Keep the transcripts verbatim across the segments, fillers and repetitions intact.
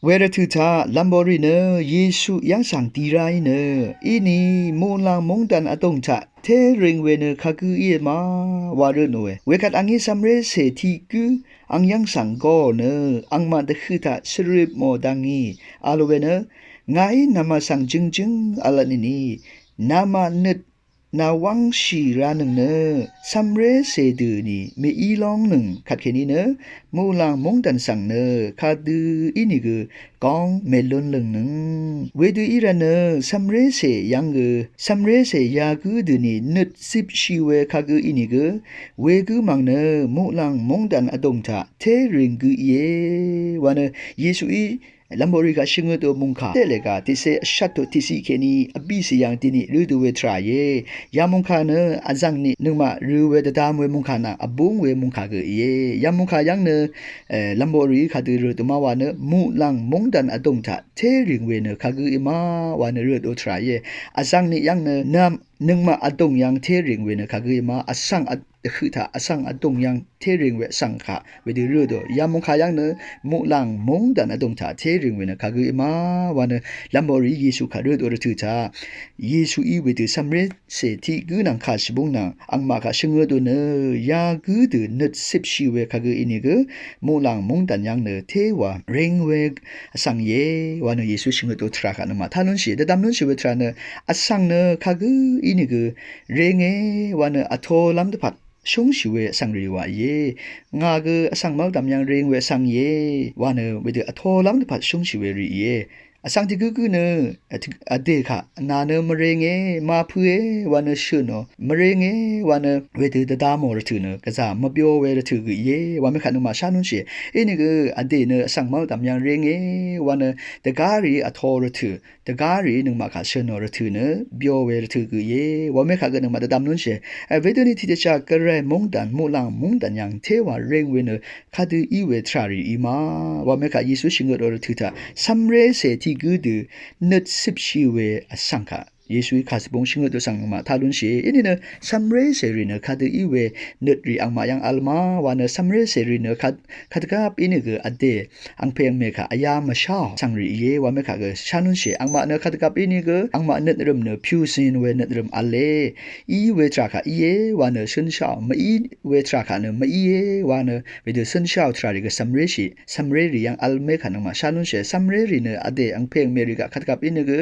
Wervtø̀ taq lv̀mborì nø Yesu yv́ng svng di ráí nø, inì muqlàng móngdàn vdùng taq té ring we nø kagǿ íe ma wa røtnòe. Wekvt angí cv̀mré cè tiq gǿ ang yv́ng svng gó nø, angmaq dvhø taq svrøp mò dvngì vl we nø, ngàí namaq svng jøngjǿng v̄lvtnìni, namaq nøt nàwángshì ranøng nø, cv̀mré cè dø̀ nì mèí lóngnøng kvtkèní nø, muqlàng móngdàn svng nø kadø ínìgø góng mèlún lø̀ngnøng. Wedø í rvt nø cv̀mré cè yv́ng gø, cv̀mré cè yagǿ dø̀ nì nøt zipshì we kagǿ ínìgø, wegǿ mv̀ng nø muqlàng móngdàn vdùng taq té ring gǿ íe wa nø, Yesuí lv̀mborì kaq shvngøtò mòngkà teq lè kaq tiqcé vshvt tut tiqciq kèní vbícì yv̀ng dini rødø we tvrà íe. Ya mòngkà nø vzv̀ng nì nøngmaq rø we dvdvm we mòngkà nvng vbúng we mòngkà gø íe. Ya mòngkà yv́ng nø, e, lv̀mborì kadø rødø ma wa nø muqlàng móngdàn vdùng taq té ring we nø kagǿ í ma wa nø rødø tvrà íe. Vzv̀ng nì yv́ng nø nvm nøngmaq vdùng yv́ng té ring we nø kagǿ í ma, vsv̀ng vhøq taq vsv̀ng vdùng yv́ng té ring we vsv̀ng kaq wedø rødø. Ya mòngkà yv́ng nø muqlàng móngdàn vdùng taq té ring we nø kagǿ í ma wa nø lv̀mborì Yesu kaq rødø rvtø̀ taq, Yesuí wedø cv̀mré cè tiq gǿ nvng kà shvbúng nvng angmaq kaq shvngøtò nø, yagǿ dø̀ nøt zipshì we kagǿ ínìgø, muqlàng móngdàn yv́ng nø té wa ring we vsv̀ng íe wa nø Yesu shvngøtò tvrà kaq nøngmaq tá lúnshì, dvdvm lúnshì we tvrà nø, vsv̀ng nø kagǿ ínìgø ringe wa nø vtolv́m dvpvt shúngshì we vsv̀ng rì wa íe. Ngà gø vsv̀ng mv́ldv̀m yv́ng ring we vsv̀ng íe wa nø wedø vtolv́m dvpvt shúngshì we rì íe. Vsv̀ng tiq gǿ gǿ nø, vdè kaq nà nø mvringe mapø̄e wa nø shø̀nò, mvringe wa nø wedø dvdvmò rvtø̀ nø gvzà mvbyo we rvtø̀ gø íe wa mekaq nøngmaq shá lúnshì. Inìgø vdè nø vsv̀ng mv́ldv̀m yv́ng ringe wa nø dvgá rìí vto rvtø̀, dvgá rìí nøngmaq kaq shø̀nò rvtø̀ nø byo we rvtø̀ gø íe wa mekaq gø nøngmaq dvdvm lúnshì. E, wedøni tiqdvchá gvray móngdàn, muqlàng móngdàn yv́ng té wa ring we nø kadø í we tvrà rì í ma wa mekaq Yesu shvngøtò rvtø̀ taq cv̀mré cè tiq gǿ dø̀ nøt zipshì we vsv̀ng kaq Yesuí kà shvbúng shvngøtò svng nøngmaq tá lúnshì. Inìnø cv̀mré cè rì nø kadø í we nøt rì angmaq yv́ng vl ma wa nø cv̀mré cè rì nø kad, kadvgvp ínìgø vdè angpè angmè kaq vyá mvsháò vsv̀ng rì íe wa mekaq gø shá lúnshì. Angmaq nø kadvgvp ínìgø angmaq nøt rø̀m nø pyùcin we nøt rø̀m v̄le. Í we tvrà kaq íe wa nø cǿnsháò, mv-í we tvrà kaq nø mv-íe wa nø wedø cǿnsháò tvrà rì gø cv̀mré shì, cv̀mré rì yv́ng vl mekaq nøngmaq shá lúnshì. Cv̀mré rì nø vdè angpè angmè rì kaq kadvgvp ínìgø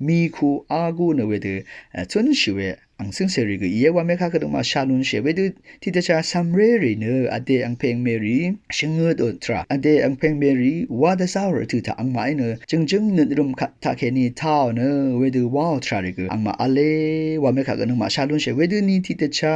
mìku agú nø wedø, e, cúnshì we ang cǿngcèrì gø íe wa mekaq gø nøngmaq shá lúnshì. Wedø tiqdvchá cv̀mré rì nø vdè angpè angmè rì shvngøtò tvrà, vdè angpè angmè rì wa dvzáò rvtø̀ taq angmaqí nø jø̀ngjǿng nøt rø̀m kaq taqkèní taò nø wedø wáò tvrà rì gø angmaq v̄le wa mekaq gø nøngmaq shá lúnshì. Wedøni tiqdvchá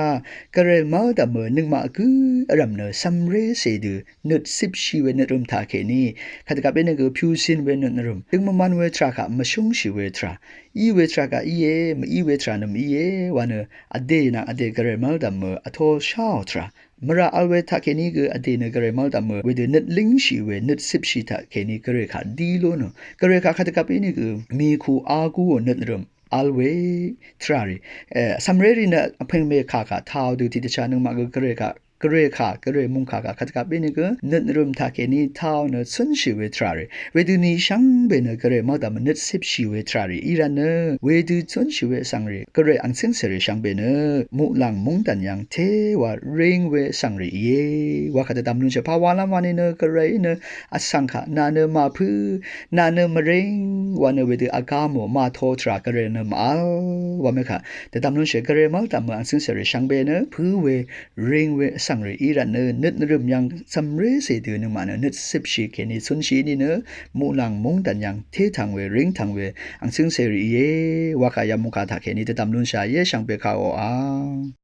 gvray mv́ldv̀mø nøngmaq gǿ vrv̀m nø cv̀mré cè dø̀ nøt zipshì we nøt rø̀m taqkèní kadvgvp ínìgø pyùcin we nøt rø̀m, døngmvman we tvrà kaq mvshúngshì we tvrà, í we tvrà kaq íe, mv-í we tvrà nø mv-íe wa nø vdè nvng vdè gvray mv́ldv̀mø vtosháò tvrà, mvrà vl we taqkèní gø vdè nø gvray mv́ldv̀mø wedø nøt língshì we nøt zipshì taqkèní gvray kaq dí lú nø, gvray kaq kadvgvp ínìgø mìku agúò nøt rø̀m vl we tvrà rì, e, cv̀mré rì nø angpè angmè kà kaq taò dø tiqdvchá nøngmaq gø gvray kaq, gvray kà, gvray mòngkà kaq kadvgvp ínìgø nøt rø̀m taqkèní taò nø cúnshì we tvrà rì. Wedøni shvngbe nø gvray mv́ldv̀mø nøt zipshì we tvrà rì í rvt nø wedø cúnshì we vsv̀ng rì, gvray ang cǿngcèrì shvngbe nø muqlàng móngdàn yv́ng té wa ring we vsv̀ng rì íe wa kaq dvdvm lúnshì. Pà walv́m wani nø gvrayí nø vsv̀ng kaq nà nø màpǿ, nà nø mvring wa nø wedø vgá mò màto tvrà gvray nø màvl wa mekaq dvdvm lúnshì. Gvray mv́ldv̀mø ang cǿngcèrì shvngbe nø pǿ we ring we vsv̀ng rì í rvt nø nøt rø̀m yv́ng cv̀mré cè dø̀ nøngmaq nø nøt zipshì kèní cúnshì nìnø muqlàng móngdàn yv́ng té tv̀ng we ring tv̀ng we ang cǿngcèrì íe wa kaq ya mòngkà taqkèní dvdvm lúnshà íe shvngbe kaq oqà.